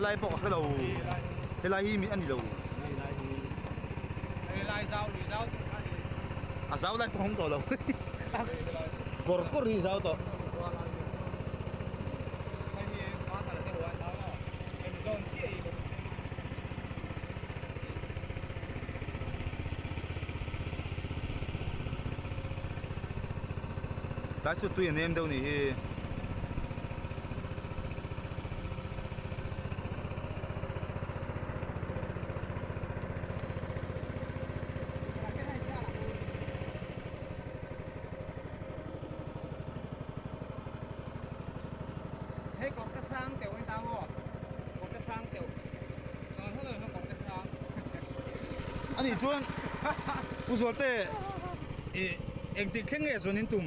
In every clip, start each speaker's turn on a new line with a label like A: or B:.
A: Helai pawh ka hre lo. Helai hi a ni lo.
B: Helai zau lui zau chu a ni.
A: A zau lai pawh a awm tawh lo. Kawr kawr hi zau tawh. Tlai chu tui a nem deuh nih hi.
B: Hei kawr te hrang teuh a ni ta maw? Kawr te hrang teuh.
A: Ani chuan Pu Zualte ih engtik thleng nge chuan in tum?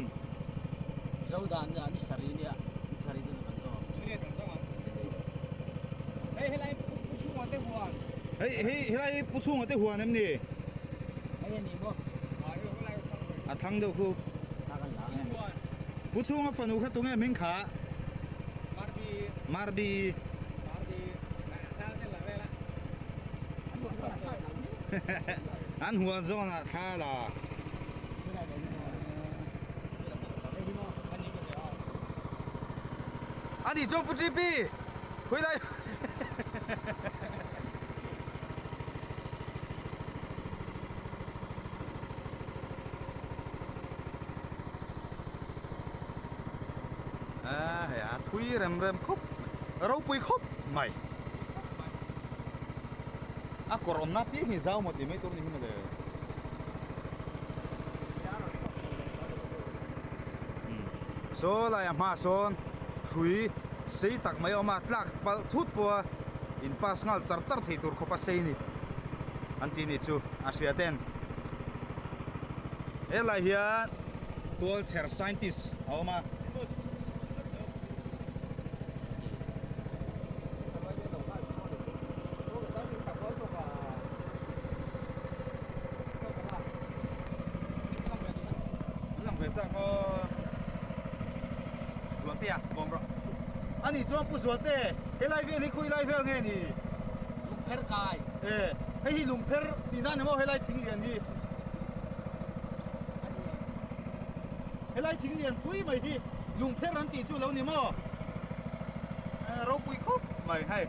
C: Zo dan nia ni sarih nia ni sarih te chu kan zawng ang.
B: Hei helai Pu Chhunga te huan.
A: Hei hei helai Pu Chhunga te huan em ni?
C: Hei a ni maw?
A: A thlang deuh khu. Pu Chhunga fanu kha tunge hming kha?
B: Marbi.
A: Marbi. An huan zawnah thla la. Ani chuan Pu TP khawi lai A hei a thui rem rem khawp mai ropui khawp mai a kawr awmna piang hi zau maw tih mai tur a ni hi mawle saw lai a hmaah sawn hrui sei tak mai a awm a tlak palh thut pawh a in pass nghal char char thei tur khawp a sei a ni an tih ni chu a hria ten helai hian. Tualchher scientist a awm a. An lang ve chak aw. Zualte a kawm rawh. Ani chuan Pu Zualte helai vel hi khawi lai vel nge ni?
C: Lungpher kai.
A: E hei hi lungpher tihna a ni maw helai thing lian hi? Helai thing lian pui mai hi lungpher an tih chu lo ni maw? Ropui khawp mai hei.